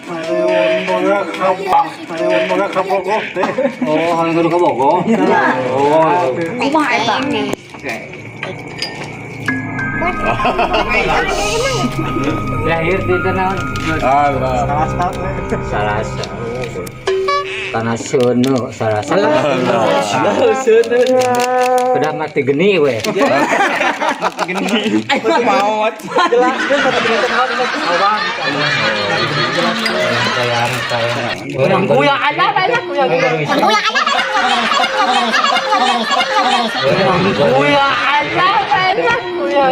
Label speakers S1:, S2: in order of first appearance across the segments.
S1: Hayang boga kabogoh teh.
S2: Oh, hayang kudu kabogoh. Oh.
S3: Kumaha eta?
S2: Lahir di naon?
S1: Salah satu.
S2: Salasa. Tanah seuneu salasa. Udah mati geni we.
S4: Maot.
S3: Jelaskeun mati geni teh naon ini? Awang.
S2: Kayak kayak.
S3: Kuya ada banyak kuya. Kuya ada banyak kuya.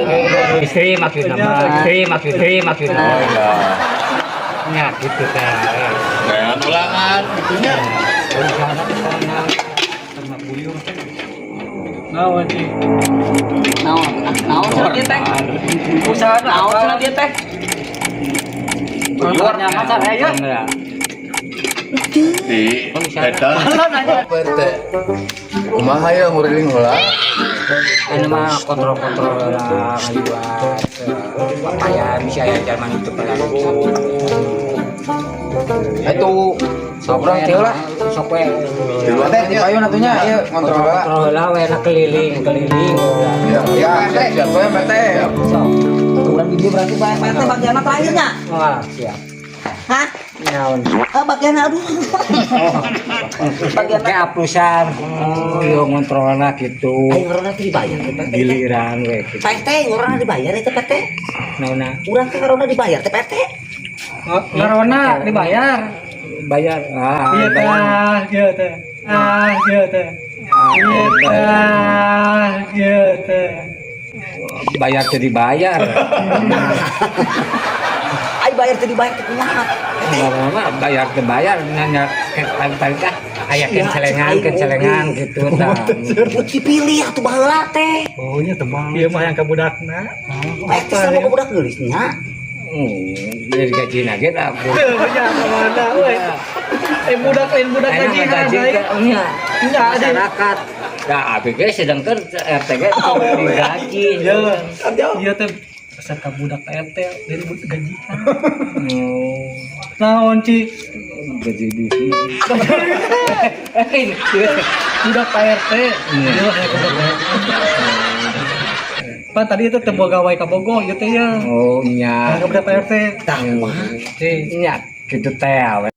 S2: Istri maksudnya mah, istri maksud istri maksudnya. Ya gitu teh.
S4: Kayak ulangan gitunya.
S1: Naon sih?
S3: Naon? Naon cenah dia teh? Usaha naon cenah dia teh?
S4: Buyur.
S3: Nyaman aya.
S4: Di eta. PT. Kumaha ya nguriling heula?
S2: Ini mah kontrol-kontrol lah, ngaliwat. Kayak bisa ya zaman itu pada.
S5: Itu
S2: Sok
S5: urang tieu lah.
S2: Sok we.
S5: Tilu teh di payun atunya ieu ngontrol heula.
S2: Kontrol lah we enak keliling, keliling.
S4: Ya,
S5: Ya, siap siap we PT.
S2: Sok.
S3: Kurang di dia berarti Pak RT bagian terakhirnya.
S2: Wah, siap.
S3: Hah?
S2: Naon.
S3: Ah, bagian aduh. Bagian
S2: Kayak aplusan. Yo ngontrolna gitu.
S3: Ayo ngorona teh dibayar teh Pak RT.
S2: Giliran we gitu.
S3: Pak RT ngorona dibayar itu Pak RT.
S2: Naonna?
S3: Urang teh ngorona dibayar teh Pak RT.
S1: Ngarona dibayar.
S2: Bayar. Ah,
S1: Iya
S2: bayar.
S1: tah, iya teh. Ah, iya teh. Iya tah, iya teh.
S2: Bayar teu dibayar.
S3: Ayo bayar teh dibayar teh kumaha?
S2: Lama-lama bayar teu bayar nanya paling-paling ah aya kencelengan kencelengan gitu tah.
S3: Dipilih atuh baheula teh.
S1: Oh, nya teh Ieu mah yang kabudakna.
S3: Pak RT sama ke budak geulisnya.
S2: Dari gaji ge dah.
S1: Heuh, nya mana we. Eh budak lain budak
S2: Ayeuna mah
S1: gajian
S2: gaji
S1: euy.
S2: teh nya.
S1: Nya ada.
S2: Masyarakat. Nah, abg sedangkan RT ge digaji.
S1: Iya. Iya teh peserta budak RT dari budak gajian.
S2: Oh,
S1: Naon Ci?
S2: gaji di sini. Eh,
S1: Budak Pak RT. Iya lah budak Pak RT. Pak tadi itu teu boga wae ka Bogo ieu teh ya.
S2: Oh, nya.
S1: Ka budak Pak RT.
S3: Tah kumaha?
S1: Ci.
S2: Nya gitu teh we.